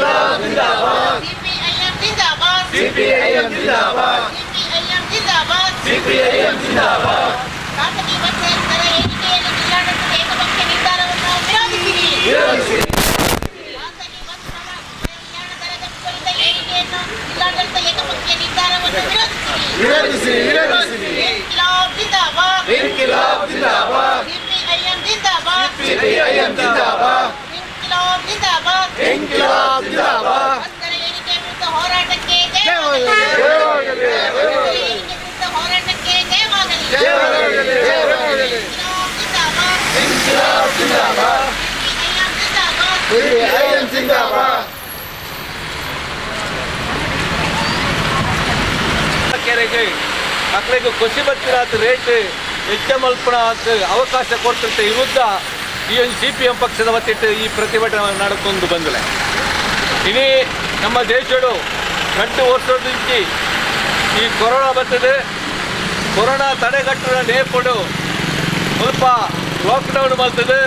ഇൻകിലാബ് ജിന്ദാബാദ്. സിപിഐഎം ജിന്ദാബാദ്. സിപിഐഎം ജിന്ദാബാദ്. സിപിഐഎം ജിന്ദാബാദ്. സിപിഐഎം ജിന്ദാബാദ്. ಖಾಸಗಿ ಬಸ್ ದರ ಏರಿಕೆಯಲ್ಲಿ ಜಿಲ್ಲಾಡಳಿತದ ಏಕಪಕ್ಷ ನಿರ್ಧಾರವನ್ನು ವಿರೋಧಿಸಿರಿ. ವಿರೋಧಿಸಿರಿ. ಖಾಸಗಿ ಬಸ್ ಪ್ರಯಾಣ ದರದ ವಿಪರೀತ ಏರಿಕೆಯನ್ನು ಜಿಲ್ಲಾಡಳಿತ ಏಕಪಕ್ಷೀಯ ನಿರ್ಧಾರವನ್ನು ವಿರೋಧಿಸಿರಿ. ವಿರೋಧಿಸಿರಿ, ವಿರೋಧಿಸಿರಿ. ಇನ್ಕಿಲಾಬ್ ಜಿಂದಾಬಾದ್. ഇൻകിലാബ് ജിന്ദാബാദ്. ಸಿಪಿಐಎಂ ಜಿಂದಾಬಾದ್. സിപിഐഎം ജിന്ദാബാദ്. ಇನ್ಕಿಲಾಬ್ ಜಿಂದಾಬಾದ್. ഇൻകിലാബ് ജിന്ദാബാദ്. ಬಸ್ ದರ ಏರಿಕೆ ವಿರುದ್ಧ ಹೋರಾಟಕ್ಕೆ ಜಯವಾಗಲಿ. ಜಯವಾಗಲಿ. ಬಸ್ ದರ ಏರಿಕೆ ವಿರುದ್ಧ ಹೋರಾಟಕ್ಕೆ ಜಯವಾಗಲಿ. ಜಯವಾಗಲಿ, ಜಯವಾಗಲಿ. ಇನ್ಕಿಲಾಬ್ ಜಿಂದಾಬಾದ್. ഇൻകിലാബ് ജിന്ദാബാദ്. ಸಿಪಿಐಎಂ ಜಿಂದಾಬಾದ್. സിപിഐഎം ജിന്ദാബാദ്. ಕೆರೆಗೆ ಮಕ್ಕಳಿಗೆ ಖುಷಿ ಬತ್ತಿರಾತ್ ರೇಟ್ ಹೆಚ್ಚ ಮಲ್ಪಣ ಅವಕಾಶ ಕೊಡ್ತಿರ್ತ ವಿರುದ್ಧ ಈ ಒಂದು ಸಿಪಿಎಂ ಪಕ್ಷದ ವತಿಟ್ಟು ಈ ಪ್ರತಿಭಟನೆ ನಡ್ಕೊಂಡು ಬಂದಲೆ. ಇನಿ ನಮ್ಮ ದೇಶಡು 2 ವರ್ಷದಿಂಚಿ ಈ ಕೊರೋನಾ ಬರ್ತದೆ. ಕೊರೋನಾ ತಡೆಗಟ್ಟುವ ನೇಪುಡು ಸ್ವಲ್ಪ ಲಾಕ್ಡೌನ್ ಮಲ್ತದೆ.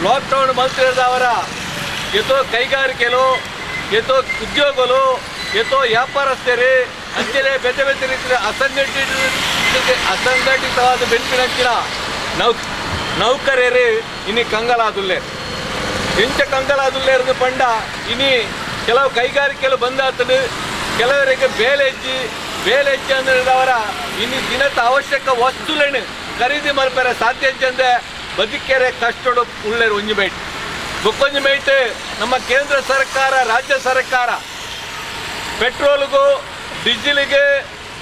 ಲಾಕ್ಡೌನ್ ಮಲ್ತಿರೋದವರ ಎತ್ತೋ ಕೈಗಾರಿಕೆಲು, ಎತ್ತೋ ಉದ್ಯೋಗಲು, ಎತ್ತೋ ವ್ಯಾಪಾರಸ್ಥರು, ಅಂಚನೆ ಬೇತೆ ಬೇತೆ ರೀತಿಯ ಅಸಂಘಟಿತವಾದ ಬೆನ್ಪಿನಂಚಿನ ನೌಕರರು ಇನಿ ಕಂಗಲಾದುಲ್ಲೆ. ಎಂಚ ಕಂಗಲಾದುಲ್ಲೇರ್ದು ಪಂಡ, ಇನಿ ಕೆಲವು ಕೈಗಾರಿಕೆಲು ಬಂದಾತದು, ಕೆಲವರಿಗೆ ಬೇಲೆ ಹೆಚ್ಚಿ. ಬೇಲೆ ಹೆಚ್ಚಿ ಅಂದ್ರೆ ಅವರ ಇನಿ ದಿನದ ಅವಶ್ಯಕ ವಸ್ತುలను ಖರೀದಿ ಮಲ್ಪೆರೆ ಸಾಧ್ಯ ಅಂದೆ ಬದುಕೆರೆ ಕಷ್ಟಡು ಉಳ್ಳೇರು ಒಂಜಿ ಮೇಟ್. ಬೊಕ್ಕೊಂಜಿ ಮೇಟ್, ನಮ್ಮ ಕೇಂದ್ರ ಸರ್ಕಾರ, ರಾಜ್ಯ ಸರ್ಕಾರ ಪೆಟ್ರೋಲ್ಗೂ, ಡೀಸೆಲ್ಗೆ,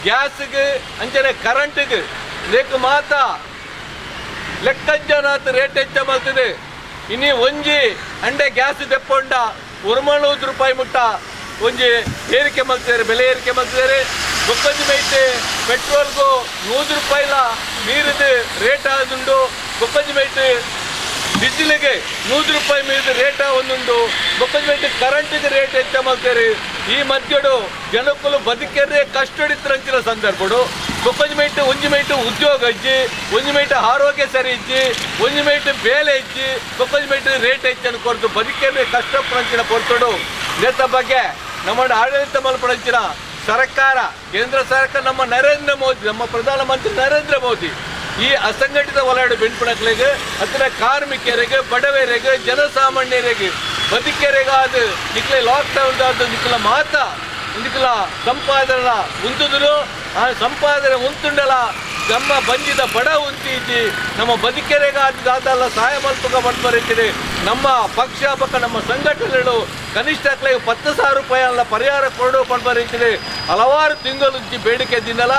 ಗ್ಯಾಸ್ಗೆ, ಅಂಚನೆ ಕರೆಂಟ್ಗೆ ಲೇಕ್ ಮಾತ ಲೆಕ್ಕಜ್ಜನಾತ್ ರೇಟ್ ಹೆಚ್ಚ ಮಲ್ತದೆ. ಇನಿ ಒಂಜಿ ಅಂಡೆ ಗ್ಯಾಸ್ ದೆಪ್ಪೊಂಡ 100 ರೂಪಾಯಿ ಮುಟ್ಟ ಒಂಜಿ ಏರಿಕೆ ಮಲ್ತಿದ್ದಾರೆ, ಬೆಲೆ ಏರಿಕೆ ಮಲ್ತಿದ್ದಾರೆ. ಬೊಕ್ಕೊಂಜಿ ಮೈಟ್ ಪೆಟ್ರೋಲ್ಗೂ 100 ರೂಪಾಯಿಲ ಮೀರಿದ ರೇಟ್ ಆದುಂಡು. ಬೊಕ್ಕೊಂಜಿ ಮೈಟ್ ಡೀಸೆಲ್ಗೆ 100 ರೂಪಾಯಿ ಮೀರಿದ ರೇಟ್ ಒಂದುಂಡು. ಬೊಕ್ಕೊಂಜಿ ಮೈಟ್ ಕರೆಂಟಿಗೆ ರೇಟ್ ಹೆಚ್ಚ ಮಲ್ತೇರಿ. ಈ ಮಧ್ಯಡು ಜನಕ್ಕಲು ಬದುಕೆರೆ ಕಷ್ಟಡಿತ್ತರಂಚಿನ ಸಂದರ್ಭಡು ಬೊಕ್ಕೊಂಜಿ ಮೈಟ್ ಒಂಜಿ ಮೈಟ್ ಉದ್ಯೋಗ ಇಜ್ಜಿ, ಒಂಜಿ ಮೈಟ್ ಆರೋಗ್ಯ ಸರಿ ಇಜ್ಜಿ, ಒಂಜಿ ಮೈಟ್ ಬೇಲೆ ಇಜ್ಜಿ, ಬೊಕ್ಕೊಂಜಿ ಮೈಟ್ ರೇಟ್ ಹೆಚ್ಚನ್ನು ಕೊರತು ಬದುಕೆರೆ ಕಷ್ಟಪಡಂಚಿನ ಪೊರ್ತುಡು ನೇತ ಬಗ್ಗೆ ನಮ್ಮ ಆಡಳಿತ ಮಲ್ಪಡಂಚಿನ ಸರ್ಕಾರ, ಕೇಂದ್ರ ಸರ್ಕಾರ, ನಮ್ಮ ನರೇಂದ್ರ ಮೋದಿ, ನಮ್ಮ ಪ್ರಧಾನಮಂತ್ರಿ ನರೇಂದ್ರ ಮೋದಿ ಈ ಅಸಂಘಟಿತ ವಲಯದ ಬೆನ್ಪುಣಕ್ಲಿಗೆ ಹತ್ತಿರ ಕಾರ್ಮಿಕರಿಗೆ, ಬಡವರಿಗೆ, ಜನಸಾಮಾನ್ಯರಿಗೆ ಬದುಕೆರೆಗಾದ ನಿಕ್ಲೆ ಲಾಕ್ಡೌನ್ ಆದ ನಿಕ್ಲ ಮಾತ ನಿಕ್ಲ ಸಂಪಾದನೆ ಉಂತುದ್ರು. ಆ ಸಂಪಾದನೆ ಉಂತುಂಡಲ ನಮ್ಮ ಬಂಜಿದ ಬಡ ಉಂತೀಜಿ. ನಮ್ಮ ಬದುಕೆರೆಗಾದ ದಾದಲ್ಲ ಸಹಾಯ ಮಲ್ಪಕ ಬರ್ತದೆ. ನಮ್ಮ ಪಕ್ಷ ಪಕ್ಕ ನಮ್ಮ ಸಂಘಟನೆಗಳು ಕನಿಷ್ಠ 10,000 ರೂಪಾಯಿ ಅಲ್ಲ ಪರಿಹಾರ ಕೊಡು ಪಂಡ್ಬರೀತಿದೆ. ಹಲವಾರು ತಿಂಗಳು ಬೇಡಿಕೆ ದಿನಲ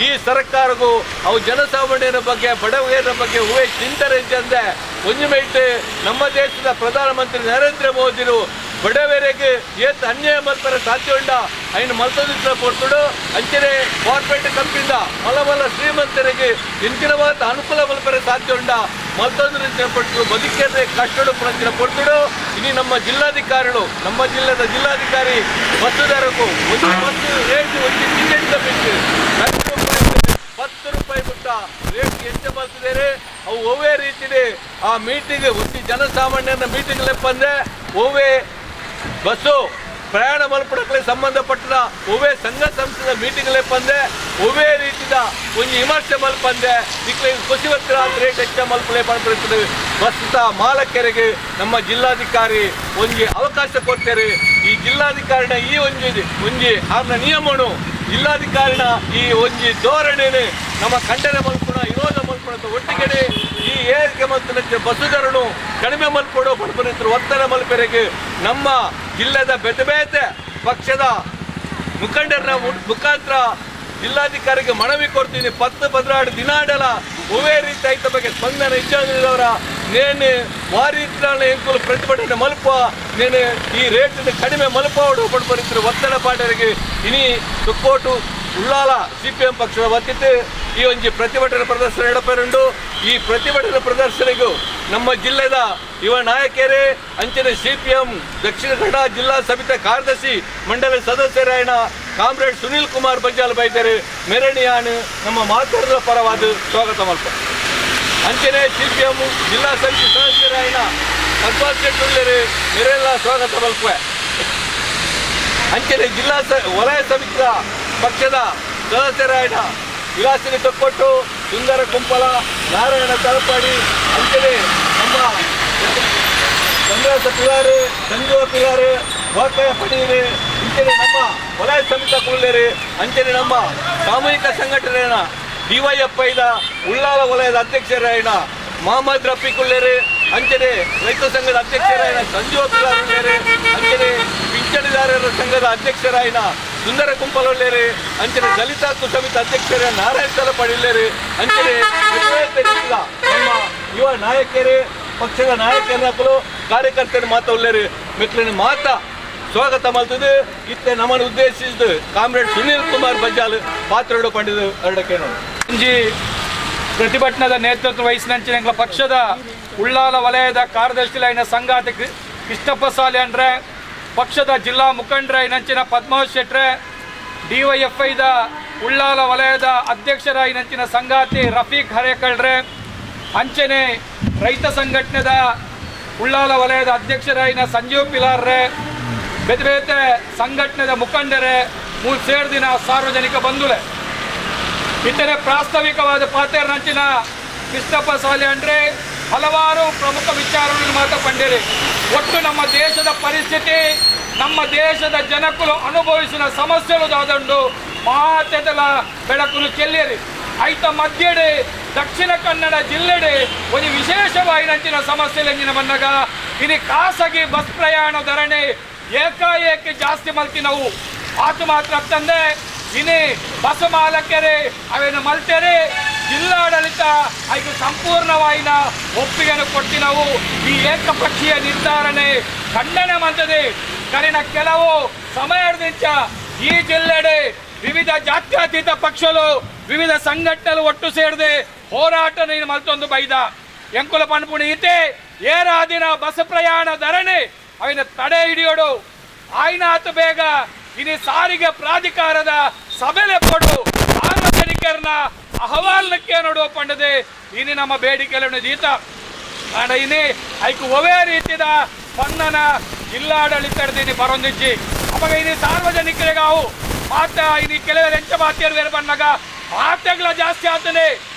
ಈ ಸರ್ಕಾರಗೂ ಅವು ಜನಸಾಮಾನ್ಯರ ಬಗ್ಗೆ, ಬಡವರ ಬಗ್ಗೆ ಹೂವೆ ಚಿಂತನೆ ಅಂದೆ. ಒಂಜಿ ಮೈಟ್ ನಮ್ಮ ದೇಶದ ಪ್ರಧಾನಮಂತ್ರಿ ನರೇಂದ್ರ ಮೋದಿರು ಬಡವರಿಗೆ ಏತ್ ಅನ್ಯಾಯ ಮಲ್ಪರೆ ಸಾಧ್ಯ ಉಂಡ ಐನು ಮಲ್ತದಿತ್ತ ಪೊರ್ತುಡು, ಅಂಚನೆ ಕಾರ್ಪೊರೇಟ್ ಕಂಪನಿದ ಮಲ್ಲ ಮಲ್ಲ ಶ್ರೀಮಂತರಿಗೆ ಇಂಚಿನ ಮಾತ ಅನುಕೂಲ ಮಲ್ಪರೆ ಸಾಧ್ಯ ಉಂಡ ಮಲ್ತೊಂದು ಪಟ್ಟು ಬದುಕೆರೆ ಕಷ್ಟಡು ಪುರಂಚಿನ ಪೊರ್ತುಡು ಇನಿ ನಮ್ಮ ಜಿಲ್ಲಾಧಿಕಾರಿಗಳು, ನಮ್ಮ ಜಿಲ್ಲೆದ ಜಿಲ್ಲಾಧಿಕಾರಿ ಬಸ್ಸುದಾರಕ್ಕೂ ಒಂದು ಬಸ್ ರೇಟ್ ಒಂದು ಟಿಕೆಟ್ ಬೇಕು 2 ರೂಪಾಯಿ, 10 ರೂಪಾಯಿ ಬಿಟ್ಟ ರೇಟ್ ಹೆಚ್ಚು ಬರ್ತಿದ್ದಾರೆ. ಅವು ಒವ್ವೇ ರೀತಿಲಿ ಆ ಮೀಟಿಂಗ್ ಒಂದು ಜನಸಾಮಾನ್ಯರ ಮೀಟಿಂಗ್ ಲೆಪ್ಪಂದ್ರೆ ಒವ್ವೇ ಬಸ್ಸು ಪ್ರಯಾಣ ಮಲ್ಪಡಕ್ಕೆ ಸಂಬಂಧಪಟ್ಟ ಒವ್ವೇ ಸಂಘ ಸಂಸ್ಥೆದ ಮೀಟಿಂಗ್ ಲೆಪ್ಪಂದೆ, ಒವ್ವೇ ರೀತಿದ ಒಂಜಿ ವಿಮರ್ಶೆ ಮಲ್ಪಂದೆ ನಿಕ್ಲೆ ಖುಷಿ ಹತ್ತಿರ ರೇಟ್ ಹೆಚ್ಚ ಮಲ್ಪಲೆ ಪಡ್ತಿರ್ತದೆ. ಬಸ್ಸುತ ಮಾಲಕರಿಗೆ ನಮ್ಮ ಜಿಲ್ಲಾಧಿಕಾರಿ ಒಂಜಿ ಅವಕಾಶ ಕೊಡ್ತಾರೆ. ಈ ಜಿಲ್ಲಾಧಿಕಾರಿನ ಈ ಒಂಜಿ ಒಂಜಿ ಆರ್ನ ನಿಯಮನು, ಜಿಲ್ಲಾಧಿಕಾರಿನ ಈ ಒಂಜಿ ಧೋರಣೆನೆ ನಮ್ಮ ಖಂಡನೆ ಮಲ್ಪುಣ, ವಿರೋಧ ಮಲ್ಪುಣ ಒಟ್ಟಿಗೆ ಈ ಏರಿಕೆ ಮತ್ತು ಬಸ್ಸುದರನು ಕಡಿಮೆ ಮಲ್ಪಡು ಪಡ್ಪನಿದ್ರು ಒತ್ತಡ ಮಲ್ಪೆರೆಗೆ ನಮ್ಮ ಜಿಲ್ಲೆದ ಬೇತೆ ಬೇತೆ ಪಕ್ಷದ ಮುಖಂಡರ ಮುಖಾಂತರ ಜಿಲ್ಲಾಧಿಕಾರಿಗೆ ಮನವಿ ಕೊಡ್ತೀನಿ. 10 12 ದಿನಾಡಲ ಒವ್ವೇ ರೀತಿ ಐತ ಬಗ್ಗೆ ಸ್ಪಂದನೆ ಇಜ್ಜಾಂದಿದವರ ನೇನು ವಾರೀತ್ರಾಣ ಎಂಕುಲು ಪ್ರತಿಭಟನೆ ಮಲ್ಪ, ನೇನು ಈ ರೇಟ್ ಕಡಿಮೆ ಮಲ್ಪವಡು ಪಡ್ಪನಿದ್ರು ಒತ್ತಡ ಪಾಡರಿಗೆ ಇನಿ ತುಕ್ಕೋಟು ಉಳ್ಳಾಲ ಸಿಪಿಎಂ ಪಕ್ಷದ ವತಿಟ್ಟು ಈ ಒಂಜಿ ಪ್ರತಿಭಟನೆ ಪ್ರದರ್ಶನ ನಡಪರುಂಡು. ಈ ಪ್ರತಿಭಟನೆ ಪ್ರದರ್ಶನಗೂ ನಮ್ಮ ಜಿಲ್ಲೆದ ಯುವ ನಾಯಕರೇ, ಅಂಚನೆ ಸಿಪಿಎಂ ದಕ್ಷಿಣ ಕನ್ನಡ ಜಿಲ್ಲಾ ಸಮಿತಿ ಕಾರ್ಯದರ್ಶಿ ಮಂಡಳಿ ಸದಸ್ಯರಾಯಣ ಕಾಮ್ರೇಡ್ ಸುನೀಲ್ ಕುಮಾರ್ ಬಜ್ಜಾಲ್ ಬೈದರು. ಮೆರಣಿಯಾನ್ ನಮ್ಮ ಮಾತಾಡದ ಪರವಾದ ಸ್ವಾಗತ ಮಲ್ಪ. ಅಂಚನೆ ಸಿಪಿಎಂ ಜಿಲ್ಲಾ ಸಮಿತಿ ಸದಸ್ಯರಾಯಣ ಪದ್ಮಾಸ್ ಶೆಟ್ಟುಳ್ಳೇರು, ಮೆರೆಲ್ಲ ಸ್ವಾಗತ ಮಲ್ಪೆ. ಅಂಚನೆ ಜಿಲ್ಲಾ ವಲಯ ಸಮಿತಿಯ ಪಕ್ಷದ ಸದಸ್ಯರಾಯಣ ವಿಲಾಸಿನಿ ತೊಕ್ಕೊಟ್ಟು, ಸುಂದರ ಕುಂಪಲ, ನಾರಾಯಣ ತಲಪಾಡಿ, ಅಂಚನೆ ನಮ್ಮ ಚಂದ್ರಾಸ ಪಿಲಾರು, ಸಂಜೀವ ಪಿಲಾರು, ವಾಕಯ ಪಡೀರು, ಇಂಚನೆ ನಮ್ಮ ವಲಯ ಸಮಿತಿ ಕುಳ್ಳೇರು, ಅಂಚನೆ ನಮ್ಮ ಸಾಮೂಹಿಕ ಸಂಘಟನೆಯ ಡಿವೈಎಫ್ಐದ ಉಳ್ಳಾಲ ವಲಯದ ಅಧ್ಯಕ್ಷರಾಯಣ ಮೊಹಮ್ಮದ್ ರಫೀಕ್ ಉಳ್ಳೇರು, ಅಂಚನೆ ರೈತ ಸಂಘದ ಅಧ್ಯಕ್ಷರಾಯಣ ಸಂಜೀವ ಪಿಲಾರ್ ಉಳ್ಳೇರು, ಅಂಚನೆ ಪಿಂಚಣಿದಾರರ ಸಂಘದ ಅಧ್ಯಕ್ಷರಾಯಣ ಸುಂದರ ಕುಂಪಲೊಳ್ಳೇರು, ಅಂಚನೆ ದಲಿತ ಹಕ್ಕು ಸಮಿತಿ ಅಧ್ಯಕ್ಷರ ನಾರಾಯಣ ತಲಪಾಡಿ ಉಳ್ಳೇರು, ಅಂಚನೆ ನಮ್ಮ ಯುವ ನಾಯಕರು, ಪಕ್ಷದ ನಾಯಕರು, ಕಾರ್ಯಕರ್ತರು ಮಾತಾ ಉಳ್ಳೇರು. ಮೆಕ್ಲಿನ ಮಾತಾ ಸ್ವಾಗತ ಮಾಡ್ತದೆ. ಇತ್ತೆ ನಮ್ಮನ್ನು ಉದ್ದೇಶಿಸಿದ್ದು ಕಾಮ್ರೇಡ್ ಸುನೀಲ್ ಕುಮಾರ್ ಬಜ್ಜಾಲ್ ಪಾತ್ರಡು ಪಂಡಿತು ಎರಡಕ್ಕೇನು. ಒಂಜಿ ಪ್ರತಿಭಟನದ ನೇತೃತ್ವ ವಹಿಸಿನಂಚಿನ ಪಕ್ಷದ ಉಳ್ಳಾಲ ವಲಯದ ಕಾರ್ಯದರ್ಶಿಲಾಯಿನ ಸಂಗಾತಿ ಕೃಷ್ಣಪ್ಪ ಸಾಲೆ ಅಂದ್ರೆ, ಪಕ್ಷದ ಜಿಲ್ಲಾ ಮುಖಂಡರಾಯಿನಂಚಿನ ಪದ್ಮಾವತ್ ಶೆಟ್ರೆ, ಡಿವೈಎಫ್ಐದ ಉಳ್ಳಾಲ ವಲಯದ ಅಧ್ಯಕ್ಷರಾಯಿನಂಚಿನ ಸಂಗಾತಿ ರಫೀಕ್ ಹರೇಕಳ್ರೆ, ಅಂಚನೆ ರೈತ ಸಂಘಟನೆದ ಉಳ್ಳಾಲ ವಲಯದ ಅಧ್ಯಕ್ಷರಾಯಿನ ಸಂಜೀವ್ ಪಿಲಾರ್ರೆ, ಬೇತೆ ಬೇತೆ ಸಂಘಟನೆದ ಮುಖಂಡರೇ, ಮೂರು ಸೇರ್ದಿನ ಸಾರ್ವಜನಿಕ ಬಂಧುಲೆ, ಇತರೆ ಪ್ರಾಸ್ತಾವಿಕವಾದ ಪಾತೇರ್ನಂಚಿನ ಕೃಷ್ಣಪ್ಪ ಸಾಲೆ ಅಂದ್ರೆ ಹಲವಾರು ಪ್ರಮುಖ ವಿಚಾರಗಳನ್ನು ಮಾತ್ರ ಪಂಡಿರಿ. ಒಟ್ಟು ನಮ್ಮ ದೇಶದ ಪರಿಸ್ಥಿತಿ, ನಮ್ಮ ದೇಶದ ಜನಕುಲು ಅನುಭವಿಸಿದ ಸಮಸ್ಯೆಗಳು ದಾದಂಡು ಮಾತೆದಲ ಬೆಳಕುನು ಚೆಲ್ಲಿರಿ. ಐತ ಮಧ್ಯಡೆ ದಕ್ಷಿಣ ಕನ್ನಡ ಜಿಲ್ಲೆಡೆ ಒಂದು ವಿಶೇಷವಾಯಿನಂಚಿನ ಸಮಸ್ಯೆ ಬಂದಾಗ ಇನಿ ಖಾಸಗಿ ಬಸ್ ಪ್ರಯಾಣ ಧರಣಿ ಏಕಾಏಕಿ ಜಾಸ್ತಿ ಮಲ್ತಿನವು. ಆತು ಮಾತ್ರ ತಂದೆ ಇನಿ ಬಸ್ ಮಾಲಕರೇ ಅವೇನು ಮಲ್ತೇರೆ, ಜಿಲ್ಲಾಡಳಿತ ಐದು ಸಂಪೂರ್ಣವಾಯಿನ ಒಪ್ಪಿಗೆಯನ್ನು ಕೊಟ್ಟಿನವು. ಈ ಏಕಪಕ್ಷೀಯ ನಿರ್ಧಾರಣೆ ಖಂಡನೆ ಮಂತದೆ. ಕರಿನ ಕೆಲವು ಸಮಯದಿಂದ ಈ ಜಿಲ್ಲೆಡೆ ವಿವಿಧ ಜಾತ್ಯತೀತ ಪಕ್ಷಗಳು, ವಿವಿಧ ಸಂಘಟನೆಗಳು ಒಟ್ಟು ಸೇರಿದೆ ಹೋರಾಟ ನೀನು ಮಲ್ತೊಂದು ಬೈದ. ಎಂಕುಲ ಪನ್ಪುಣಿ ಇತ್ತೆ ಏರಾದಿನ ಬಸ್ ಪ್ರಯಾಣ ಧರಣಿ ಅವಿನ ತಡೆ ಹಿಡಿಯೋಡು. ಆಯ್ನಾತು ಬೇಗ ಇನಿ ಸಾರಿಗೆ ಪ್ರಾಧಿಕಾರದ ಸಭೆಲೆ ಕೊಡು, ಸಾರ್ವಜನಿಕರನ್ನ ಅಹವಾಲಕ್ಕೆ ನೋಡು ಪಂಡದೆ ಇನಿ ನಮ್ಮ ಬೇಡಿಕೆಗಳನ್ನು ದೀತ. ಆಂಡ ಇನಿ ಐಕು ಒವೇ ರೀತಿಯ ಸ್ಪಂದನ ಜಿಲ್ಲಾಡಳಿತ ಬರೊಂದಿಜ್ಜಿ. ಅವಾಗ ಇನಿ ಸಾರ್ವಜನಿಕರಿಗೆ ಅವು ಮಾತ ಇನಿ ಕೆಲವರು ಎಂಚ ಮಾತೇರು ಬೇರೆ ಬಂದಾಗ ಮಾತೆಗಳ ಜಾಸ್ತಿ ಆಗ್ತದೆ.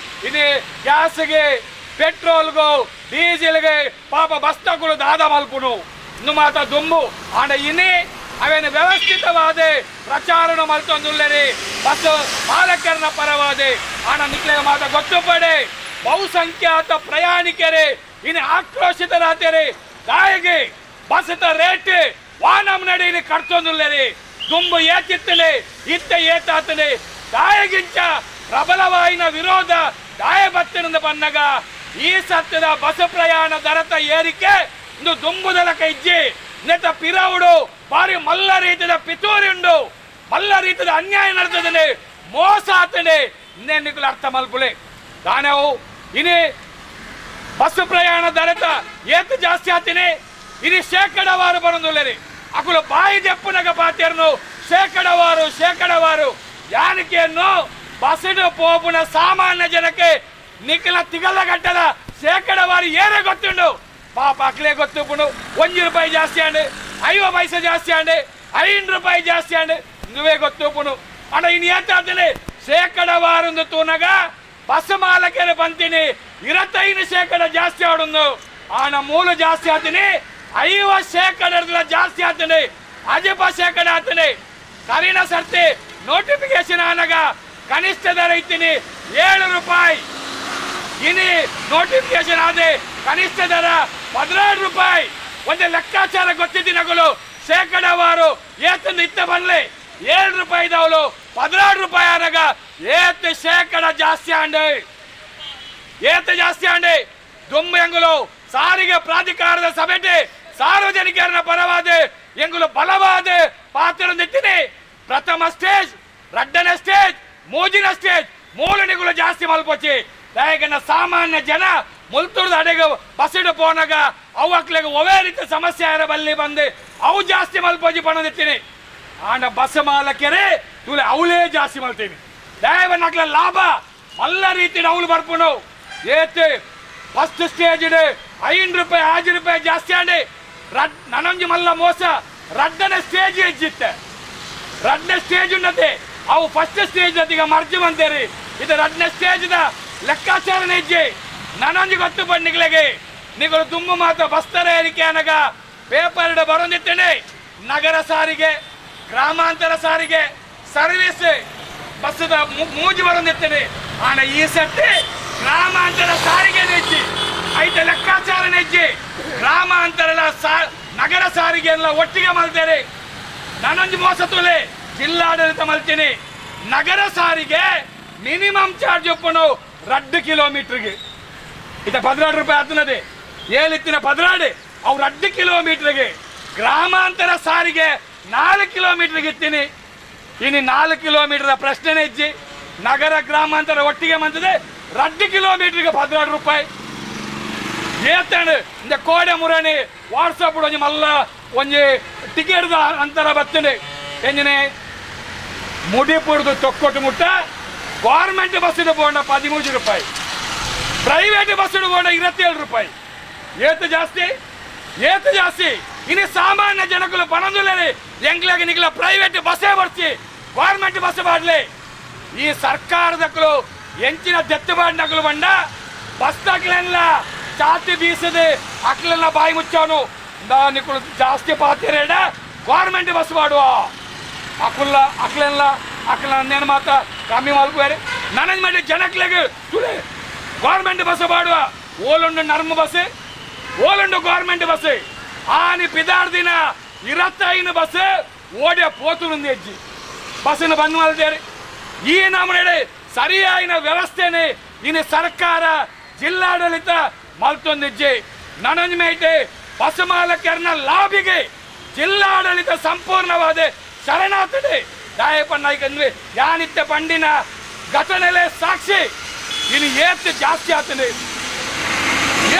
ಇನಿ ಗ್ಯಾಸ್ಗೆ, ಪೆಟ್ರೋಲ್ಗು, ಡೀಸೆಲ್ಗೆ ಪಾಪ ಬಸ್ತಗಳು ದಾದ ಮಲ್ಪುನು ಇನ್ನು ಮಾತ ದುಂಬು. ಆಂಡ ಇನಿ ಅವೇನು ವ್ಯವಸ್ಥಿತವಾದ ಪ್ರಚಾರನ ಮಲ್ತೊಂದುಲ್ಲೇರಿ ಬಸ್ ಮಾಲಕರನ ಪರವಾದೆ. ಆಣ ನಿಕ್ಲೆ ಮಾತ ಗೊತ್ತುಪಡೆ, ಬಹುಸಂಖ್ಯಾತ ಪ್ರಯಾಣಿಕರೇ ಇನ್ನು ಆಕ್ರೋಶಿತರಾತೇರಿ. ದಾಯಿಗೆ ಬಸ್ದ ರೇಟ್ ವಾನಂ ನಡಿ ಇನಿ ಕಡ್ತೊಂದುಲ್ಲೇರಿ. ದುಂಬು ಏತಿತ್ತಲೆ, ಇತ್ತ ಏತಾತಲೆ, ದಾಯಗಿಂಚ ಪ್ರಬಲವಾಯಿನ ವಿರೋಧ ದಾಯ ಬತ್ತಿನಿಂದ ಬಂದಾಗ ಈ ಸತ್ಯದ ಬಸ್ ಪ್ರಯಾಣ ದರತ ಏರಿಕೆ ಇಂದು ದುಂಬುದಲಕ ಇಜ್ಜಿ. ನೆತ ಪಿರವುಡು ಬಾರಿ ಮಲ್ಲ ರೀತಿಯ ಪಿತೂರಿ ಉಂಡು, ಮಲ್ಲ ರೀತಿಯ ಅನ್ಯಾಯ ನಡೆದದನೆ, ಮೋಸ ಆತನೆ. ಇನ್ನೇನಿಕುಲು ಅರ್ಥ ಮಲ್ಪುಲೆ ದಾನವು. ಇನಿ ಬಸ್ ಪ್ರಯಾಣ ದರತ ಏತ್ ಜಾಸ್ತಿ ಆತೀನಿ, ಇನಿ ಶೇಕಡವಾರು ಬರೊಂದುಲ್ಲೇರಿ. ಅಕುಲು ಬಾಯಿ ದೆಪ್ಪುನಗ ಪಾತೇರ್ನು ಶೇಕಡವಾರು ಶೇಕಡವಾರು. ಯಾನಿಕೆಯನ್ನು ಬಸ್ಸಿಡು ಪೋಪುನ ಸಾಮಾನ್ಯ ಜನಕ್ಕೆ ನಿಖಲ ತಿಗಲ ಗಟ್ಟದ ಶೇಕಡವಾರು ಏನೇ ಗೊತ್ತುಂಡು. ಪಾಪ ಅಕ್ಲೇ ಗೊತ್ತುಪುಂಡು. 1 ರೂಪಾಯಿ ಜಾಸ್ತಿ ಅಂಡೆ, 50 ಪೈಸೆ ಜಾಸ್ತಿ ಅಂಡೆ, 5 ರೂಪಾಯಿ ಜಾಸ್ತಿ ಅಂಡೆ, నువ్వే ಗೊತ್ತುಪುಂಡು. ಅಣ್ಣ ಇನ್ನು ಏತಾತನೆ ಶೇಕಡವಾರು ತೂನಗ ಬಸ್ ಮಾಲಕರ ಬಂತೀನಿ 25% ಜಾಸ್ತಿ ಆಡುಂದು. ಆಣ ಮೂಲ ಜಾಸ್ತಿ ಆತೀನಿ 50% ಜಾಸ್ತಿ ಆತನೆ, ಅಜಪ ಶೇಕಡ ಆತನೆ. ಕರಿನ ಸರ್ತಿ ನೋಟಿಫಿಕೇಶನ್ ಆನಗ ಕನಿಷ್ಠ ದರ ಇತ್ತೀನಿ 7 ರೂಪಾಯಿ. ಇನಿ ನೋಟಿಫಿಕೇಶನ್ ಆದೆ ಕನಿಷ್ಠ ದರ 12 ರೂಪಾಯಿ. ಒಂದೇ ಲೆಕ್ಕಾಚಾರ ಗೊತ್ತಿದ್ದಿನಗಳು ಶೇಕಡವಾರು ಏತಂದು ಇತ್ತ ಬನ್ಲೆ 7 ರೂಪಾಯಿ ಇದಾವಲು 12 ರೂಪಾಯಿ ಆನಗ ಏತ್ ಶೇಕಡ ಜಾಸ್ತಿ ಆಂಡೆ, ಏತ್ ಜಾಸ್ತಿ ಆಂಡೆ. ದುಂಬು ಎಂಗುಲು ಸಾರಿಗೆ ಪ್ರಾಧಿಕಾರದ ಸಭೆಟೆ ಸಾರ್ವಜನಿಕರನ್ನ ಪರವಾದ ಎಂಗುಲು ಬಲವಾದ ಪಾತ್ರ ನಿಂತಿನಿ. ಪ್ರಥಮ ಸ್ಟೇಜ್, ರಡ್ಡನೇ ಸ್ಟೇಜ್, ಮೂಜಿನ ಸ್ಟೇಜ್ ಮೂಲನಿಗಳು ಜಾಸ್ತಿ ಮಲ್ಪೊಚ್ಚಿ. ದಾಯಕನ ಸಾಮಾನ್ಯ ಜನ ಮುಲ್ತುರ್ದ ಅಡೆಗೆ ಬಸ್ಸಿಡು ಪೋನಾಗ ಅವು ಒವೇ ರೀತಿ ಸಮಸ್ಯೆ ಆರ ಬಲ್ಲಿ ಬಂದು ಅವು ಜಾಸ್ತಿ ಮಲ್ಪೊಚ್ಚಿ ಪಣದಿತ್ತೀನಿ. ಆಂಡ ಬಸ್ ಮಾಲಕರೇ ತುಲೆ ಅವಳೇ ಜಾಸ್ತಿ ಮಲ್ತೀನಿ. ದಯವನ್ನಕ್ಲ ಲಾಭ ಮಲ್ಲ ರೀತಿ ಅವಳು ಬರ್ಪುನು. ಏತೆ ಫಸ್ಟ್ ಸ್ಟೇಜ್ 5 ರೂಪಾಯಿ 6 ರೂಪಾಯಿ ಜಾಸ್ತಿ ಆಂಡೆ. ರಡ್ ನನೊಂಜಿ ಮಲ್ಲ ಮೋಸ, ರಡ್ಡನೆ ಸ್ಟೇಜ್ ಹೆಜ್ಜಿತ್ತೆ. ರಡ್ನೇ ಸ್ಟೇಜ್ ಉಂಡತೆ ಅವು ಫಸ್ಟ್ ಸ್ಟೇಜ್ ಈಗ ಮರ್ಜಿ ಬಂತೇರಿ ಇದು ರಡ್ನೇ ಸ್ಟೇಜ್ the ಲೆಕ್ಕಾಚಾರನೆ ಇಜ್ಜಿ ನನೊಂಜಿ ಗೊತ್ತು ಬಣ್ಣಿಗಳಿಗೆ ನಿಗಳು ದುಮ್ಮು ಮಾತ್ರ ಬಸ್ತರ ಏರಿಕೆ ಅನಗ ಪೇಪರ್ ಬರೊಂದಿತ್ತೇನೆ ನಗರ ಸಾರಿಗೆ ಗ್ರಾಮಾಂತರ ಸಾರಿಗೆ ಸರ್ವಿಸ್ ಬಸ್ಸದ ಮೂಜಿ ಬರೊಂದಿತ್ತೇನೆ ಆನ ಈ ಸಟ್ಟಿ ಗ್ರಾಮಾಂತರ ಸಾರಿಗೆ ನೆಜ್ಜಿ ಐತ ಲೆಕ್ಕಾಚಾರ ನೆಜ್ಜಿ ಗ್ರಾಮಾಂತರ ನಗರ ಸಾರಿಗೆ ಎಲ್ಲ ಒಟ್ಟಿಗೆ ಮಲ್ತೇನೆ ನಾನೊಂದು ಮೋಸ ತುಲೆ ಜಿಲ್ಲಾಡಳಿತ ಮಲ್ತೀನಿ ನಗರ ಸಾರಿಗೆ ಮಿನಿಮಮ್ ಚಾರ್ಜ್ ಒಪ್ಪನು 2 ಕಿಲೋಮೀಟರ್ಗೆ ಇತ 12 ರೂಪಾಯಿ ಆತನದೆ ಏಳಿತ್ತಿನ 12 ಅವ್ರು 2 ಕಿಲೋಮೀಟರ್ಗೆ ಗ್ರಾಮಾಂತರ ಸಾರಿಗೆ 4 ಕಿಲೋಮೀಟರ್ಗೆ ಇತ್ತೀನಿ ಇನ್ನು 4 ಕಿಲೋಮೀಟರ್ ಪ್ರಶ್ನೆನೇ ಇಜ್ಜಿ ನಗರ ಗ್ರಾಮಾಂತರ ಒಟ್ಟಿಗೆ ಬಂತದೆ 2 ಕಿಲೋಮೀಟರ್ಗೆ 12 ರೂಪಾಯಿ ಏತಾണ് ಇಂದ ಕೋಡೆ ಮುರಣಿ ವಾಟ್ಸಪ್ ಒಂಜಿ ಮಲ್ಲ ಒಂಜಿ ಟಿಕೆಟ್ ಅಂತರ ಬರ್ತದೆ ಎಂಜಿನೆ ಮುಡಿಪುರ್ದು ತೊಕ್ಕೊಟ್ಟು ಮುಟ್ಟ ಗೌರ್ಮೆಂಟ್ ಬಸ್ಸಿಗೆ ಬೋಂಡ 13 ರೂಪಾಯಿ ಪ್ರೈವೇಟ್ ಬಸ್ಸಿಗೆ ಬೋಂಡ 27 ರೂಪಾಯಿ ಏತು ಜಾಸ್ತಿ ಏತು ಜಾಸ್ತಿ ಇನ್ನು ಸಾಮಾನ್ಯ ಜನಗಳು ಪಣಂದುಲೇನೆ ಎಂಗ್ಲಾಗ ನಿಗ್ಲ ಪ್ರೈವೇಟ್ ಬಸ್ಸೇ ಬರ್ಸಿ ಗೌರ್ಮೆಂಟ್ ಬಸ್ ಮಾಡಲಿ ಈ ಸರ್ಕಾರದಕ್ಕಲು ಎಂಚಿನ ದೆತ್ತು ಬಾಡಿನಕಲು ಬಂಡ ಬಸ್ ತಗ್ಲೆಲ್ಲ ಚಾತಿ ಬೀಸದೆ ಅಕ್ಲೆಲ್ಲ ಬಾಯಿ ಮುಚ್ಚವನು ನಿಕ್ಕಳು ಜಾಸ್ತಿ ಪಾತಿರೇಡ ಗೌರ್ಮೆಂಟ್ ಬಸ್ ಮಾಡುವ ಅಕುಲ್ಲ ಅಕ್ಲೆಲ್ಲ ಅಕ್ಲ ನೇನು ಮಾತ್ರ ಕಮ್ಮಿ ಮಲ್ಕುವೇರೆ ನನಗೆ ಮಾಡಿ ಜನಕ್ಲೆಗೆ ತುಲೆ ಗೌರ್ಮೆಂಟ್ ಬಸ್ ಮಾಡುವ ಓಲುಂಡು ನರ್ಮ ಬಸ್ ಓಲುಂಡು ಗೌರ್ಮೆಂಟ್ ಬಸ್ ಆನಿ ಪಿದಾರ್ ದಿನ 25 ಬಸ್ ಓಡೆ ಪೋತುನುಂದು ಹೆಜ್ಜಿ ಬಸ್ಸನ್ನು ಬಂದ್ ಮಾಡ್ತಾರೆ ಈ ನಮ್ಮನೆ ಸರಿಯಾದ ವ್ಯವಸ್ಥೆನೆ ಇನ್ನು ಸರ್ಕಾರ ಜಿಲ್ಲಾಡಳಿತ ಮಲ್ತೊಂದಿಜ್ಜಿ ನನಂಜ್ ಮೇಟೆ ಬಸ್ ಮಾಲಕರನ್ನ ಲಾಭಿಗೆ ಜಿಲ್ಲಾಡಳಿತ ಸಂಪೂರ್ಣವಾದ ಶರಣಾರ್ಥಿ ದಾಯಪ್ಪ ನಾಯ್ಕಂದ್ರೆ ಯಾನಿತ್ಯ ಪಂಡಿನ ಘಟನೆಲೆ ಸಾಕ್ಷಿ ಇನ್ನು ಏತ್ ಜಾಸ್ತಿ ಆಗ್ತದೆ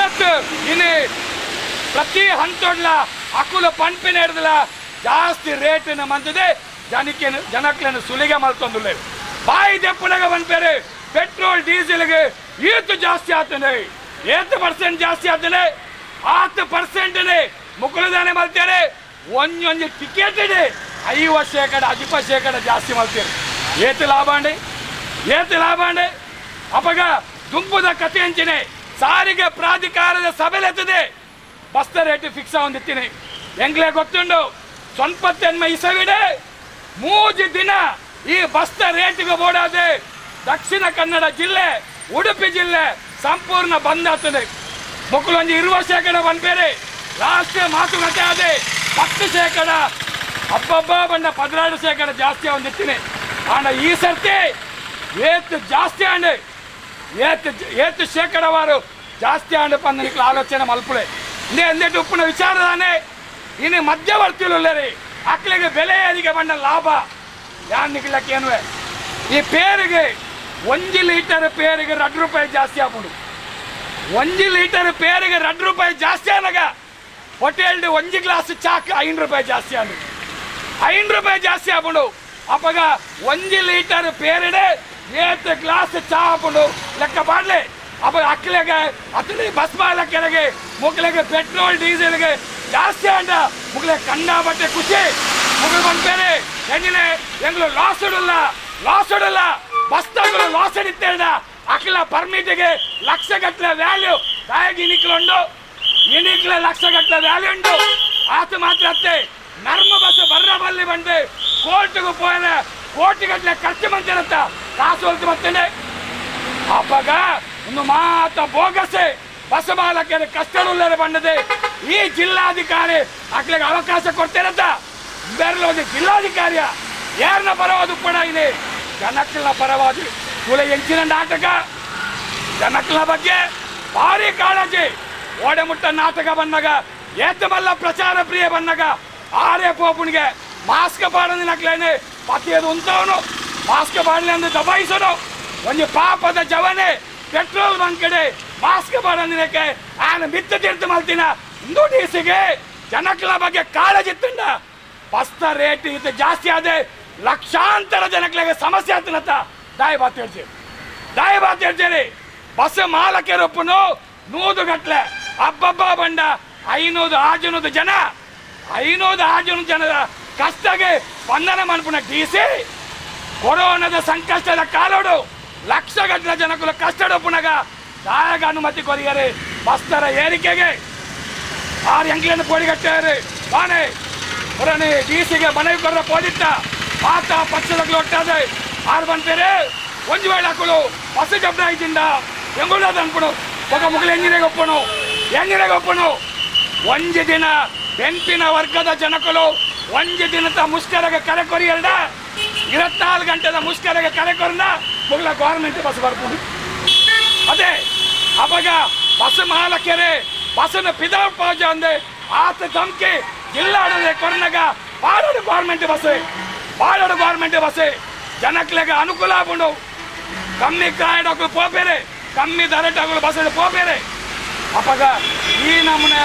ಏತ್ ಇನ್ನು ಪ್ರತಿ ಹಂತೊಡ್ಲ ಅಕುಲ ಪಂಪಿನ ಹಿಡ್ದಲ ಜಾಸ್ತಿ ರೇಟ್ ಮಂತದೆ ಜನಕ್ಕೆ ಜನಕ್ಲೇನು ಸುಲಿಗೆ ಮಲ್ತೊಂದುಲ್ಲೆ ಬಾಯಿ ದೆಪ್ಪುನಗ ಬಂದ್ಬೇರೆ ಪೆಟ್ರೋಲ್ ಡೀಸೆಲ್ಗೆ ಏತು ಜಾಸ್ತಿ ಆಗ್ತದೆ ಏತು ಪರ್ಸೆಂಟ್ ಜಾಸ್ತಿ ಆಗ್ತದೆ 10% ಮುಕ್ಕುಲದಾನೆ ಮಲ್ತೇನೆ ಒಂಜೊಂಜಿ ಟಿಕೆಟ್ ಇದೆ 50% 50% ಜಾಸ್ತಿ ಮಲ್ತೇನೆ ಏತು ಲಾಭ ಅಂಡಿ ಏತು ಲಾಭ ಅಂಡಿ ಅಪಗ ದುಂಬುದ ಕತೆ ಅಂಚಿನೆ ಸಾರಿಗೆ ಪ್ರಾಧಿಕಾರದ ಸಭೆಲೆತ್ತದೆ ಬಸ್ತ ರೇಟ್ ಫಿಕ್ಸ್ ಆಗೊಂದಿತ್ತೀನಿ ಎಂಗ್ಲೇ ಗೊತ್ತುಂಡು ಸ್ವಲ್ಪ ಇಸವಿಡೆ 3 ದಿನ ಈ ಬಸ್ತ ರೇಟಿಗೆ ಬೋಡಾದೆ ದಕ್ಷಿಣ ಕನ್ನಡ ಜಿಲ್ಲೆ ಉಡುಪಿ ಜಿಲ್ಲೆ ಸಂಪೂರ್ಣ ಬಂದ್ ಆಗ್ತದೆ ಮಕ್ಕಳೊಂದು 20% ಬಂದ್ಬೇರೆ ರಾಷ್ಟ್ರೀಯ ಮಾತುಕತೆ ಆದೆ 10% ಹಬ್ಬಬ್ಬ ಬಂದ 16% ಜಾಸ್ತಿ ಒಂದಿತ್ತೀನಿ ಆಂಡ ಈ ಸರ್ತಿ ಏತು ಜಾಸ್ತಿ ಆಂಡೆ ಏತು ಏತು ಶೇಕಡವಾರು ಜಾಸ್ತಿ ಆಂಡ ಪಂದನಿಕ್ಲ ಆಲೋಚನೆ ಮಲ್ಪುಳೆ ಇಂದೇ ಎಂದೆಟ್ಟು ಉಪ್ಪಿನ ವಿಚಾರದಾನೆ ಇನ್ನು ಮಧ್ಯವರ್ತಿಲುಲ್ಲರಿ ಅಕ್ಲಿಗೆ ಬೆಲೆ ಅದಿಗೆ ಬಂದ ಲಾಭ ಯಾನ್ನಿಕ್ಲಕ್ಕೇನುವೆ ಈ ಪೇರಿಗೆ 1 ಲೀಟರ್ ಪೇರಿಗೆ 2 ರೂಪಾಯಿ ಜಾಸ್ತಿ ಆಗ್ಬಿಡು 1 ಲೀಟರ್ ಪೇರಿಗೆ 2 ರೂಪಾಯಿ ಜಾಸ್ತಿ ಆನಾಗ ಹೋಟೆಲ್ಡ್ 1 ಗ್ಲಾಸ್ ಚಾಕ್ 5 ರೂಪಾಯಿ ಜಾಸ್ತಿ ಆನು 5 ರೂಪಾಯಿ ಜಾಸ್ತಿ ಆಗ್ಬಿಡು ಅಪ್ಪಗ 1 ಲೀಟರ್ ಪೇರಿಡೆ ಏತ್ ಗ್ಲಾಸ್ ಚಾ ಹಾಕೊಂಡು ಲೆಕ್ಕ ಮಾಡಲಿ ಅಪ್ಪ ಅಕ್ಲೆಗೆ ಅತಳಿ ಬಸ್ ಮಾಲಕರಿಗೆ ಮುಗ್ಲಿಗೆ ಪೆಟ್ರೋಲ್ ಡೀಸೆಲ್ಗೆ ಜಾಸ್ತಿ ಅಂಡ ಮುಗ್ಲೆ ಕಂಡ ಬಟ್ಟೆ ಖುಷಿ ಮುಗಿಲು ಬಂದ್ಬೇರೆ ಹೆಂಗಿನ ಎಂಗ್ಲು ಲಾಸ್ ಇಡಲ್ಲ ಲಾಸ್ ಇಡಲ್ಲ ಬಸ್ ತಗಲು ಲಾಸ್ ಹಿಡಿತೇಡ ಅಖಿಲ ಪರ್ಮಿಟ್ಗೆ ಲಕ್ಷ ಗಟ್ಟಲೆ ವ್ಯಾಲ್ಯೂ ತಾಯಿಗೆ ಇನಿಕ್ಲುಂಡು ಇನಿಕ್ಲ ಲಕ್ಷ ಗಟ್ಟಲೆ ವ್ಯಾಲ್ಯೂ ಉಂಟು ಆತ ಮಾತ್ರ ಅತ್ತೆ ನರ್ಮ ಬಸ್ ಬರ್ರ ಬಲ್ಲಿ ಬಂದು ಕೋರ್ಟ್ಗೆ ಪೋಯನ ಕೋಟಿ ಗಟ್ಟಲೆ ಖರ್ಚು ಮಂತಿರತ್ತ ಕಾಸು ಹೊಲ್ತು ಬರ್ತೇನೆ ಅಪ್ಪಗ ಒಂದು ಮಾತ ಬೋಗಸೆ ಬಸ್ ಮಾಲಕರ ಕಷ್ಟಡುಲ್ಲರೆ ಬಂದದೆ ಈ ಜಿಲ್ಲಾಧಿಕಾರಿ ಅಕ್ಲಿಗೆ ಅವಕಾಶ ಕೊಡ್ತೇನಂತ ಬೇರೆ ಒಂದು ಜಿಲ್ಲಾಧಿಕಾರಿಯ ಯಾರನ್ನ ಪರವಾದ ಕೂಡ ಇದೆ ಜನಕ್ಕಲ ಪರವಾದ ಕುಲ ಎಂಚಿನ ನಾಟಕ ಜನಕ್ಕಲ ಬಗ್ಗೆ ಭಾರಿ ಕಾಳಜಿ ಓಡೆಮುಟ್ಟ ನಾಟಕ ಬಂದಾಗ ಏತಮಲ್ಲ ಪ್ರಚಾರ ಪ್ರಿಯ ಬಂದಾಗ ಆರೇ ಪೋಪುನಿಗೆ ಮಾಸ್ಕ್ ಪಾಡೋದಿನಕ್ಲೇನೆ ಪತಿಯದು ಉಂಟವನು ಮಾಸ್ಕ್ ಪಾಡಲಿ ಅಂದ್ರೆ ದಬಾಯಿಸೋನು ಒಂದು ಪಾಪದ ಜವನೆ ಪೆಟ್ರೋಲ್ ಬಂಕ್ ಕಡೆ ಮಾಸ್ಕ್ ಪಾಡೋದಿನಕ್ಕೆ ಆನ ಮಿತ್ತ ತೀರ್ಥ ಮಲ್ತಿನ ಡಿಸಿಗೆ ಜನಕ್ಕಲ ಬಗ್ಗೆ ಕಾಳಜಿ ತಿಂಡ ಬಸ್ತ ರೇಟ್ ಇದು ಜಾಸ್ತಿ ಆದ ಲಕ್ಷಾಂತರ ಜನಗಳಿಗೆ ಸಮಸ್ಯೆ ಆಗ್ತನತ್ತ ದಾಯ ಬಾತ್ ಹೇಳ್ತೀವಿ ದಾಯ ಬಾತ್ ಹೇಳ್ತೀರಿ ಬಸ್ ಮಾಲಕರೊಪ್ಪನು 100 ಗಟ್ಲೆ ಹಬ್ಬಬ್ಬ ಬಂಡ 500 600 ಜನ 500 600 ಜನರ ಕಷ್ಟಗೆ ಸ್ಪಂದನೆ ಮನ್ಪುನ ಡಿ ಸಿ ಕೊರೋನಾದ ಸಂಕಷ್ಟದ ಕಾಲೋಡು ಲಕ್ಷಗಟ್ಟಲೆ ಜನಕುಲ ಕಷ್ಟಡ ಪುನಗ ದಾಯಗ ಅನುಮತಿ ಕೊರಿಯರೆ ಬಸ್ತರ ಏರಿಕೆಗೆ ಆರು ಎಂಗ್ಲೆಂಡ್ ಪೋಡಿಗಟ್ಟಾರೆ ಬಾನೆ ಪುರಾಣಿ ಡಿ ಸಿಗೆ ಮನವಿ ಕೊರ್ರ ಪೋದಿತ್ತ ಆತ ಪಕ್ಷದ ಒಟ್ಟಾದೆ ಆರು ಬಂತೇರೆ ಒಂಜಿ ವೇಳೆ ಹಾಕುಳು ಬಸ್ ಜಬ್ದಾಯಿತಿಂದ ಎಂಗುಳದ ಅನ್ಪುಣು ఒక ಮುಗಲು ಎಂಜಿನಿಯರ್ ಒಪ್ಪನು ಎಂಜಿನಿಯರ್ ಒಪ್ಪನು ಒಂಜಿ ದಿನ ಬೆಂಪಿನ ವರ್ಗದ ಜನಕುಲು ಒಂಜಿ ದಿನದ ಮುಷ್ಕರಗೆ ಕರೆ ಕೊರಿಯಲ್ದ 24 ಗಂಟೆದ ಮುಷ್ಕರಗೆ ಕರೆ ಕೊರಂದ ಮುಗಲ ಗೌರ್ಮೆಂಟ್ ಬಸ್ ಬರ್ಪುಂಡು. ಅದೇ ಅವಾಗ ಬಸ್ ಮಾಲಕರೇ ಬಸ್ಸನ್ನು ಪಿದಾವ್ ಪಾಜ ಅಂದೆ ಆತ ಧಮಕಿ ಜಿಲ್ಲಾಡದೆ ಕೊರ್ನಗ ಬಾಳೋಡು ಗೌರ್ಮೆಂಟ್ ಬಸ್, ಬಾಳೋಡು ಗೌರ್ಮೆಂಟ್ ಬಸ್ ಜನಕ್ಲೆಗೆ ಅನುಕೂಲ ಆಪುಂಡು. ಕಮ್ಮಿ ಕ್ರಾಯಡಕ್ಲು ಪೋಪೇರೆ, ಕಮ್ಮಿ ದರಟಗಳು ಬಸ್ ಪೋಪೇರೆ. ಅಪಗ ಈ ನಮೂನೆ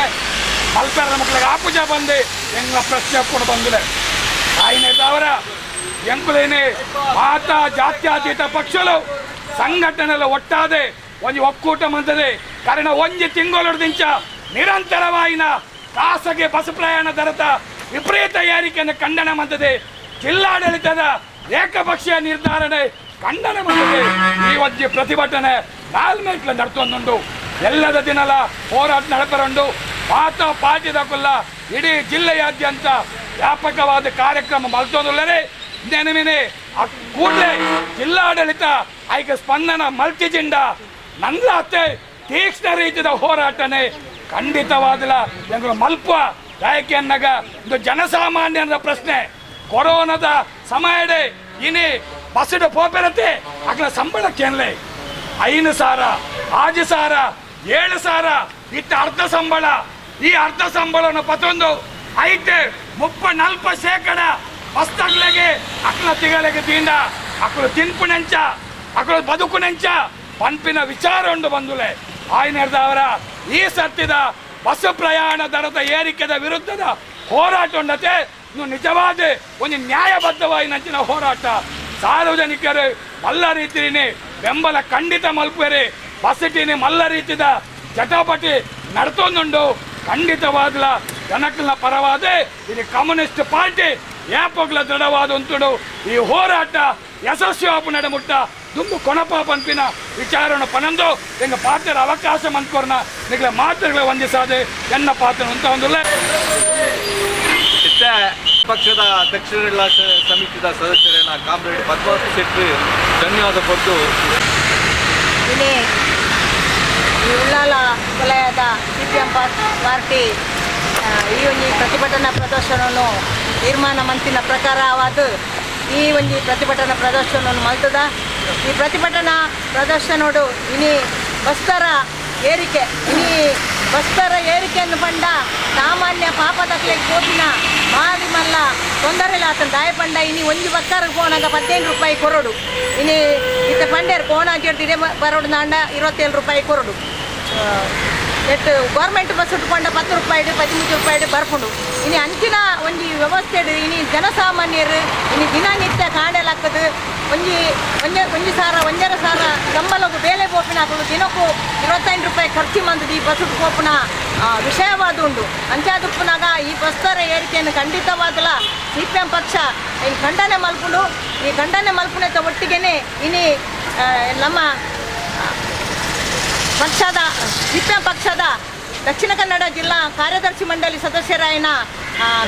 ಮಲ್ಪೆರ ಮಕ್ಕಳಿಗೆ ಆಪುಜ ಬಂದು ಎಂಗ್ಲ ಪ್ರಶ್ನೆ ಹಾಕೊಂಡು ಬಂದಿದೆ. ಆಯ್ನೆದವರ ಎಂಕುಲೇನೆ ಮಾತಾ ಜಾತ್ಯತೀತ ಪಕ್ಷಲು ಸಂಘಟನೆಲ ಒಟ್ಟಾದೆ ಒಂಜಿ ಒಕ್ಕೂಟ ಮಂತದೆ. ಕಾರಣ ಒಂಜಿ ತಿಂಗಳು ನಿರಂತರವಾಯಿನ ಖಾಸಗಿ ಬಸ್ ಪ್ರಯಾಣ ದರದ ವಿಪರೀತ ಏರಿಕೆಯನ್ನು ಖಂಡನೆ ಮಂತದೆ. ಜಿಲ್ಲಾಡಳಿತದ ಏಕಪಕ್ಷೀಯ ನಿರ್ಧಾರಣೆ ಖಂಡನೆ ಮಂತದೆ. ಈ ಒಂಜಿ ಪ್ರತಿಭಟನೆ ನಾಲ್ಮೇಟ್ಲ ನಡ್ತೊಂದುಂಡು. ಎಲ್ಲದ ದಿನಲ ಹೋರಾಟ ನಡಪರುಂಡು. ಮಾತಾ ಪಾರ್ಟಿದಕುಲ್ಲ ಇಡೀ ಜಿಲ್ಲೆಯಾದ್ಯಂತ ವ್ಯಾಪಕವಾದ ಕಾರ್ಯಕ್ರಮ ಮಲ್ತೊಂದುಲ್ಲರೆ ನೆನಮಿನೆ ಕೂಡಲೇ ಜಿಲ್ಲಾಡಳಿತ ಐಕ ಸ್ಪಂದನ ಮಲ್ತಿಜಿಂಡ ನನ್ಲಾತೆ ತೀಕ್ಷ್ಣ ರೀತಿಯ ಹೋರಾಟನೆ ಖಂಡಿತವಾದಲ ಎಂಗಳು ಮಲ್ಪ ಯಾಕೆನ್ನಗ ಇದು ಜನಸಾಮಾನ್ಯರ ಪ್ರಶ್ನೆ. ಕೊರೋನಾದ ಸಮಯಡೆ ಇನಿ ಬಸ್ಸು ಪೋಪೆರತೆ ಅಕ್ಲ ಸಂಬಳ ಕೇನ್ಲೆ 5,000 6,000 7,000 ಇತ್ತ ಅರ್ಧ ಸಂಬಳ. ಈ ಅರ್ಧ ಸಂಬಳನ ಪತ್ತೊಂದು ಐತೆ 30-40% ಬಸ್ತಗ್ಲೆಗೆ ಅಕ್ಲ ತಿಗಳಿಗೆ ತೀಂಡ ಅಕ್ಲು ತಿನ್ಪುನೆಂಚ ಅಕ್ಲು ಬದುಕುನೆಂಚ ಪಂಪಿನ ವಿಚಾರ ಉಂಡು ಬಂದುಲೆ. ಆಯ್ನೆರ್ದವರ ಈ ಸತ್ತಿದ ಬಸ್ ಪ್ರಯಾಣ ದರದ ಏರಿಕೆದ ವಿರುದ್ಧದ ಹೋರಾಟ ಉಂಡತೆ ಇನ್ನು ನಿಜವಾದ ಒಂದು ನ್ಯಾಯಬದ್ಧವಾಗಿ ನಂಚಿನ ಹೋರಾಟ. ಸಾರ್ವಜನಿಕರು ಮಲ್ಲ ರೀತಿಯಲ್ಲಿ ಬೆಂಬಲ ಖಂಡಿತ ಮಲ್ಪೇರಿ. ಬಸ್ಸಿಟಿನಿ ಮಲ್ಲ ರೀತಿದ ಚಟಾಪಟಿ ನಡ್ತೊಂದುಂಡು. ಖಂಡಿತವಾದ್ಲ ಜನಕಲ್ನ ಪರವಾದ ಇದು ಕಮ್ಯುನಿಸ್ಟ್ ಪಾರ್ಟಿ ಏಪೋಗ್ಲ ದೃಢವಾದ ಉಂಟುಡು. ಈ ಹೋರಾಟ ಯಶಸ್ವಿ ಆಪು ನಡಮುಟ್ಟ ದುಂಬು ಕೊಣಪ ಪಂಪಿನ ವಿಚಾರಣ ಪನಂದು ಎಂಗ ಪಾತ್ರ ಅವಕಾಶ ಮಂತ್ಕೊರ್ನ ನಿಗ್ಲ ಮಾತುಗಳ ವಂದಿಸಾದೆ ಎನ್ನ ಪಾತ್ರ ಅಂತ ಒಂದುಲ್ಲ. ಇತ್ತೆ ಪಕ್ಷದ ದಕ್ಷಿಣ ಜಿಲ್ಲಾ ಸಮಿತಿದ ಸದಸ್ಯರೇನ ಕಾಮ್ರೇಡ್ ಪದ್ಮಾವತಿ ಶೆಟ್ಟಿ ಧನ್ಯವಾದ ಕೊಟ್ಟು. ಇಲ್ಲಿ ಈ ಉಳ್ಳಾಲ ವಲಯದ ಸಿಪಿಎಂ ಪಾರ್ಟಿ ಈ ಒಂಜಿ ಪ್ರತಿಭಟನಾ ಪ್ರದರ್ಶನವನ್ನು ತೀರ್ಮಾನ ಮಂತಿನ ಪ್ರಕಾರವಾದ ಈ ಒಂಜಿ ಪ್ರತಿಭಟನಾ ಪ್ರದರ್ಶನವನ್ನು ಮಲ್ತದ. ಈ ಪ್ರತಿಭಟನಾ ಪ್ರದರ್ಶನೋಡು ಇನಿ ಬಸ್ತರ ಏರಿಕೆ, ಇನಿ ಬಸ್ತರ ಏರಿಕೆಯನ್ನು ಪಂಡ ಸಾಮಾನ್ಯ ಪಾಪದಕ್ಲೆ ಕೋಪಿನ ಮಾರಿ ಮಲ್ಲ ತೊಂದರೆ ಆತನ ದಾಯ ಪಂಡ ಇನಿ ಒಂಜಿ ಬಕ್ಕಾರ ಪೋನಾಗ 15 ರೂಪಾಯಿ ಕೊರಡು. ಇನಿ ಇತ್ತ ಪಂಡೇರು ಕೋಣಾಜಿ ಇಡೆ ಬರೋಡು ನಾಂಡ 27 ರೂಪಾಯಿ ಕೊರಡು. ಎಟ್ಟು ಗೌರ್ಮೆಂಟ್ ಬಸ್ ಉಟ್ಕೊಂಡ 10 ರೂಪಾಯಿ 13 ರೂಪಾಯಿ ಬರ್ಪುಂಡು. ಇನಿ ಅಂಚಿನ ಒಂಜಿ ವ್ಯವಸ್ಥೆ ಇನಿ ಜನಸಾಮಾನ್ಯರು ಇನಿ ದಿನನಿತ್ಯ ಕಾಣಲಾಗ್ತದೆ. ಒಂಜಿ ಒಂಜಿ ಒಂಜಿ ಸಾರ ಒಂಜರ ಸಾರ ಸಂಬಳಗು ಬೇಲೆ ಪೋಪಿನಾಕುಲು ದಿನಕ್ಕೂ 25 ರೂಪಾಯಿ ಖರ್ಚು ಮಂದದ ಈ ಬಸ್ ಪೋಪುನ ವಿಷಯವಾದ ಉಂಡು. ಅಂಚಾದುಪ್ಪುನಾಗ ಈ ಬಸ್ತರ ಏರಿಕೆಯನ್ನು ಖಂಡಿತವಾದಲ ಸಿ ಪಿ ಎಂ ಪಕ್ಷ ಈ ಖಂಡನೆ ಮಲ್ಪುಂಡು. ಈ ಖಂಡನೆ ಮಲ್ಪುನೆತ ಒಟ್ಟಿಗೆನೆ ಇನಿ ನಮ್ಮ ಪಕ್ಷದ ಸಿ ಪಿ ಎಂ ಪಕ್ಷದ ದಕ್ಷಿಣ ಕನ್ನಡ ಜಿಲ್ಲಾ ಕಾರ್ಯದರ್ಶಿ ಮಂಡಳಿ ಸದಸ್ಯರಾಯಿನ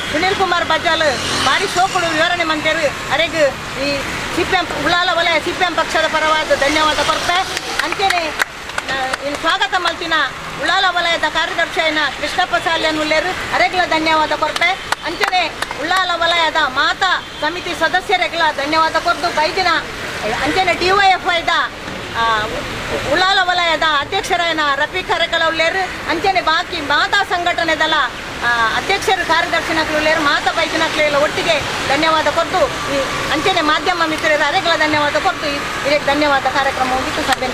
ಸುನೀಲ್ ಕುಮಾರ್ ಬಜಾಲ್ ಭಾರಿ ಶೋಕುಡು ವಿವರಣೆ ಮಂತೇರು. ಅರೆಗ್ ಈ ಸಿ ಪಿ ಎಂ ಉಳ್ಳಾಲ ವಲಯ ಸಿ ಪಿ ಎಂ ಪಕ್ಷದ ಪರವಾದ ಧನ್ಯವಾದ ಕೊರ್ಪೆ. ಅಂಚೆನೆ ಇಲ್ಲಿ ಸ್ವಾಗತ ಮಲ್ತಿನ ಉಳ್ಳಾಲ ವಲಯದ ಕಾರ್ಯದರ್ಶಿಯಾಯಿನ ಕೃಷ್ಣಪ್ಪ ಸಾಲ್ಯನ್ ಉಲ್ಲೇರು ಅರೆಗ್ಲ ಧನ್ಯವಾದ ಕೊರ್ಪೆ. ಅಂಚೆನೆ ಉಳ್ಳಾಲ ವಲಯದ ಮಾತಾ ಸಮಿತಿ ಸದಸ್ಯರೆಗ್ಲ ಧನ್ಯವಾದ ಕೊರ್ದು ಬೈದಿನ. ಅಂಚೆನೆ ಡಿ ವೈ ಎಫ್ ಐದ ಉಳ್ಳಾಲ ವಲಯದ ಅಧ್ಯಕ್ಷರಾಯನ ರಫೀಕ್ ಅರೆಕಲ ಉಲ್ಲೇರು ಅಂಚೆನೆ ಬಾಕಿ ಮಾತಾ ಸಂಘಟನೆದಲ ಅಧ್ಯಕ್ಷರು ಕಾರ್ಯದರ್ಶಿನಕ್ಲು ಉಲ್ಲೇರು ಮಾತಾ ಬೈದಿನಕ್ಲೆಲ್ಲ ಒಟ್ಟಿಗೆ ಧನ್ಯವಾದ ಕೊರ್ದು ಈ ಅಂಚೆನೆ ಮಾಧ್ಯಮ ಮಿತ್ರರು ಅರೆಗಳ ಧನ್ಯವಾದ ಕೊರ್ದು ಇದಕ್ಕೆ ಧನ್ಯವಾದ ಕಾರ್ಯಕ್ರಮ ಮುಗಿತು ಸಭೆ.